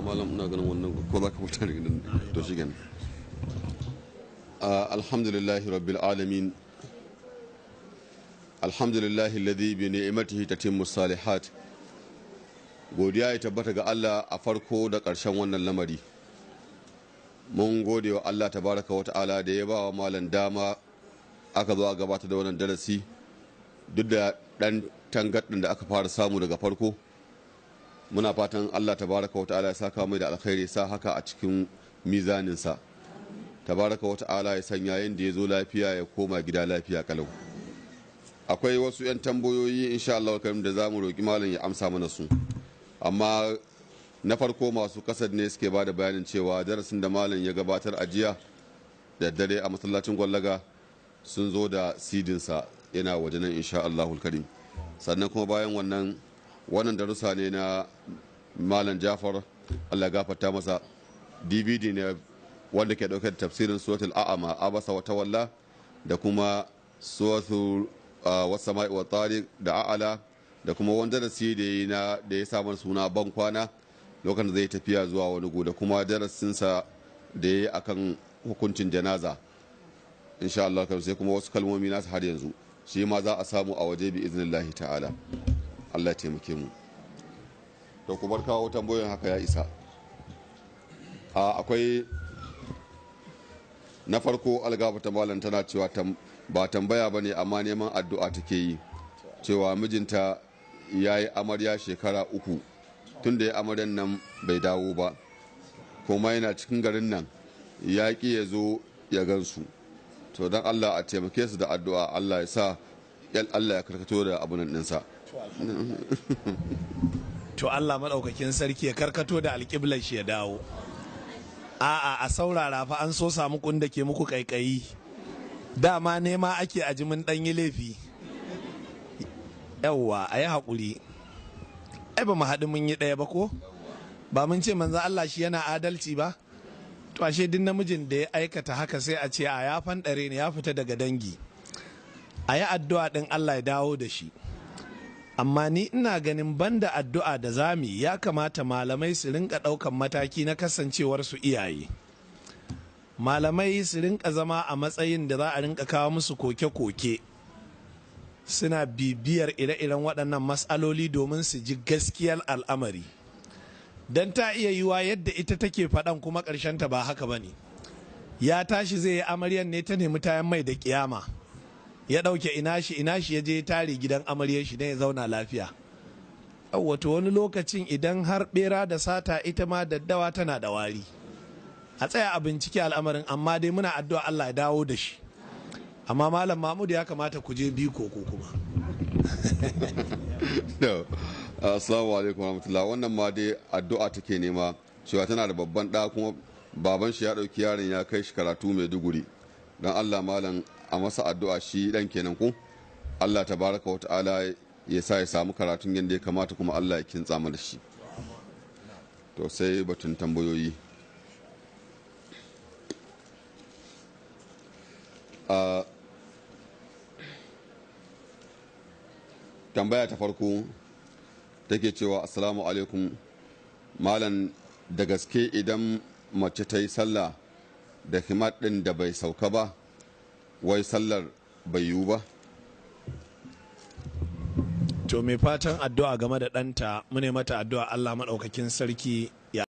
Malam, ina ganin wannan ko za ka fita daga nan? To shi kenan. Alhamdulillahi rabbil alamin, alhamdulillahi alladhi bi ni'matihi tatimmu salihat. Godiya ya tabbata ga Allah a farko da ƙarshen wannan lamari. Mun gode wa Allah tabaraka wa ta'ala da ya ba wa malam dama aka zo a gabatar da wannan darasi, duk da ɗan tangarɗin da aka fara samu daga farko. Muna fatan Allah tabaraka wa ta'ala ya saka mai da alkhairi, sa haka a cikin mizaninsa. Tabaraka wa ta'ala ya sanya yadda ya zo lafiya ya koma gida lafiya kalau. Akwai wasu 'yan tambayoyi insha Allah karim da zamu roki malam ya amsa mana su. Amma na farko, masu kasar ne suke ba da bayanin cewa darasin da malam ya gabatar a jiya da dare a masallacin Gwallaga, sun zo da sidinsa, yana waje nan insha Allah karim. Sannan kuma bayan wannan, wannan darussa ne na Malam Jafar, Allah gafarta masa, DVD ne wanda ke dauke da tafsirin suratul A'ama, Abasa wa Tawalla, da kuma suratul Wasama'i wa Tariq da A'ala, da kuma wani darasi da yi na da ya samu suna ban kwana lokacin da zai tafiya zuwa wani gu, da kuma darasinsa da ya yi akan hukuncin janaza insha Allah. Sai kuma wasu kalmomi nasu har yanzu, shi ma za a samu a waje bi iznillahi ta'ala. Allah ya taimake mu. To, ku bar kawo tambayoyin, haka ya isa. Akwai na farko, algafata malam, tana cewa ba tambaya ba ne amma neman addu'a take yi, cewa mijinta ya yi amarya shekara 3, tun da ya amaryan nan bai dawo ba, kuma yana cikin garin nan ya ƙi ya zo ya gansu. To, don Allah a taimake su da addu'a, Allah ya sa Allah ya karkato da abunan ɗinsa. To, Allah maɗaukakin sarki ya karkato da alƙiblar shi ya dawo. A'a, a saurara fa, an so samu kunda ke muku kaikayi. Dama nema ake a jimin ɗan yi laifi. Yawwa, a yi haƙuri. Ai ba mu haɗu mun yi ɗaya ba ko? Ba mun ce manzo Allah shi yana adalci ba? To, ashe duk namijin da ya aikata haka sai a ce a ya fanɗare ne, ya fita daga dangi. A yi addu'a ɗin Allah ya dawo da shi. Amma ni ina ganin banda addu'a da zami, ya kamata malamai su rinka ɗaukan mataki na kasancewar su iyaye. Malamai su rinka zama a matsayin da za a rinka kawo musu koke-koke, suna bibiyar ire-iren waɗannan matsaloli domin su ji gaskiyar al'amari, don ta iya yiwa yadda ita take faɗan kuma ta ba haka ba ne. Ya tashi zai yi amaryan ne ta nemi tayan mai da kiyama, ya ɗauke ina shi ina shi, ya je tare gidan amaryar shi don ya zauna lafiya. Wato wani lokacin idan har bera da sata, ita ma daddawa tana da wari. A tsaya a bincike al'amarin, amma dai muna addu'a Allah ya dawo da shi. Amma Malam Mahmud, ya kamata ku je biko ko kuma. Assalamu alaikum warahmatullah. Wannan ma dai addu'a take nema, cewa tana da babban ɗa kuma baban shi ya ɗauki yaron ya kai shi karatu Maiduguri. Don Allah malam a masa addu'a, shi dan kenan ku, Allah tabaraka wa ta'ala ya sa ya samu karatun yadda ya kamata, kuma Allah ya kintsa mana shi. To, sai batun tambayoyi. Tambaya ta farko take cewa, "Assalamu alaikum malam, da gaske idan mace ta yi sallah da himar ɗin da bai sauka ba, wai sallar bai yiwu ba?" To, mai fatan addu'a game da ɗanta, mune mata addu'a Allah maɗaukakin sarki ya